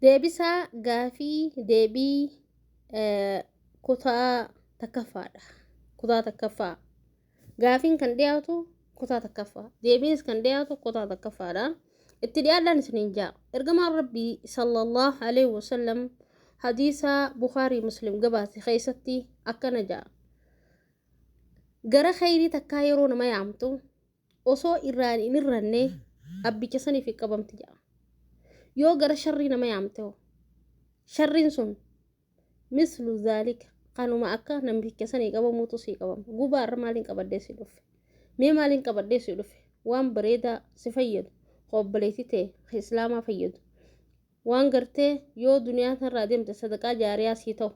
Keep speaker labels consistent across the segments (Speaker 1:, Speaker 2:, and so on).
Speaker 1: Deebisaa gaafii deebii kutaa takkaffaadha. Kutaa takkaffaa. Gaafiin kan dhiyaatu kutaa takkaffaa. Deebiinis kan dhiyaatu kutaa takkaffaadha. Itti dhiyaadhaan isiniin ja'a. Ergamaan Rabbii sallallahu alaihi wasallam hadiisa Bukaarii Muslim gabaase keessatti akkana ja'a. Gara khayrii takkaa yeroo nama yaamtu osoo irraan hin irranne abbicha saniif hin qabamti ja'a. Yoo gara sharrii nama yaamte hoo sharriin sun mislu zaalika kanuma akka namticha sanii qabamuutu sii qabama. Gubaa irra maaliin qabadhee si dhufe? Mee maaliin qabadhee si dhufe? Waan bareedaa si fayyadu, ka obboleettii tee ka islaamaa fayyadu. Waan gartee yoo duniyaa tanarraa deemte sadaqaa jaariyaa sii ta'u.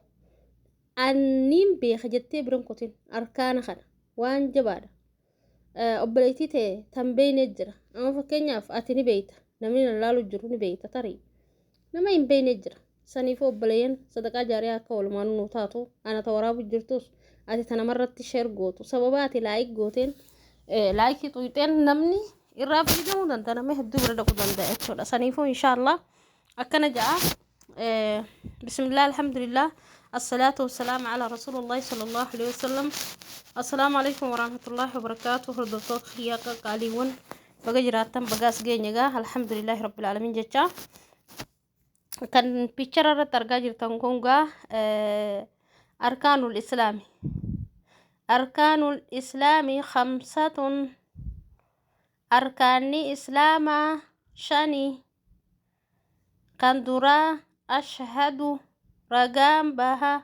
Speaker 1: Anniin beeka jettee biran kutin arkaana kana waan jabaadha. Obboleettii tee tan beeyne jira. Amma fakkeenyaaf ati ni beeyta. Namni na laalu jiru ni beeyta tarii. Nama hin beeyne jira. Saniifuu obboleeyyan sadaqaa jaariyaa akka walumaanuu nuu taatu ana ta waraabu jirtus ati ta namarratti sheer gootu sababa ati laayik gooteen laayikii xuyxeen namni irraa fayyadamuu danda'a namni hedduu bira dhaquu danda'a jechuudha. Saniifuu inshaallah akkana ja'a. Bismillah, alhamdulillah, assalatu wassalamu ala rasulillahi sallallahu alaihi wasallam. Assalaamu alaikum warahmatullahi wabarakatuh. Hordoftoota kiyyaa qaqqaaliiwwan, baga jiraattan, baga as geenye gaa, alhamdulillahi rabbil alamin jecha. Kan pichara irratti argaa jirtan kun gaa arkaanul islaami. Arkaanul islaami khamsatun, arkaanni islaamaa shani. Kan duraa, ashhadu, ragaan baha,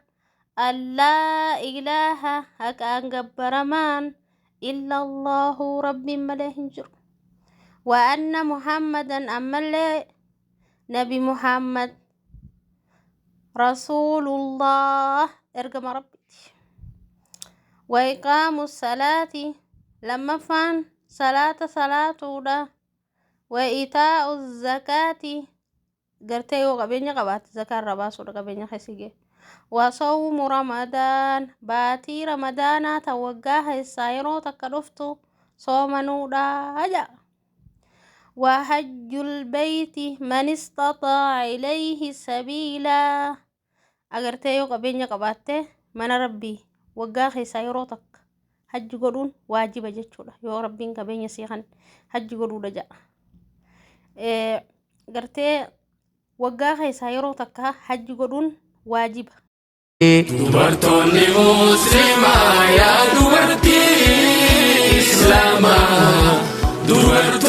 Speaker 1: allaa ilaaha, haqaan gabbaramaan, illallahu, rabbiin malee hin jiru, wa anna muhammadan, ammallee nabi muhammad, rasuulullah, ergama rabbiiti, wa iqaamu salaati, lammaffaan salaata salaatuudha, wa itaa'u zakaati, gartee yoo qabeenya qabaatte zakaa irraa baasuudha qabeenya keessa ga'e, wa sawmu ramadaan, baatii ramadaanaa tan waggaa keessaa yeroo takka dhuftu soomanuudha ja'a, wa hajjul beeyti man istaxaa'a ilayhi sabiilaa, agartee yoo qabeenya qabaatte mana rabbii waggaa keessaa yeroo takka hajji godhuun waajiba jechuudha yoo rabbiin qabeenya sii kan hajji godhuudha ja'a. Gartee waggaa keessaa yeroo takka hajji godhuun waajiba.
Speaker 2: Dubartoonni musliimaa yaa dubartii islaamaa dubartoonni.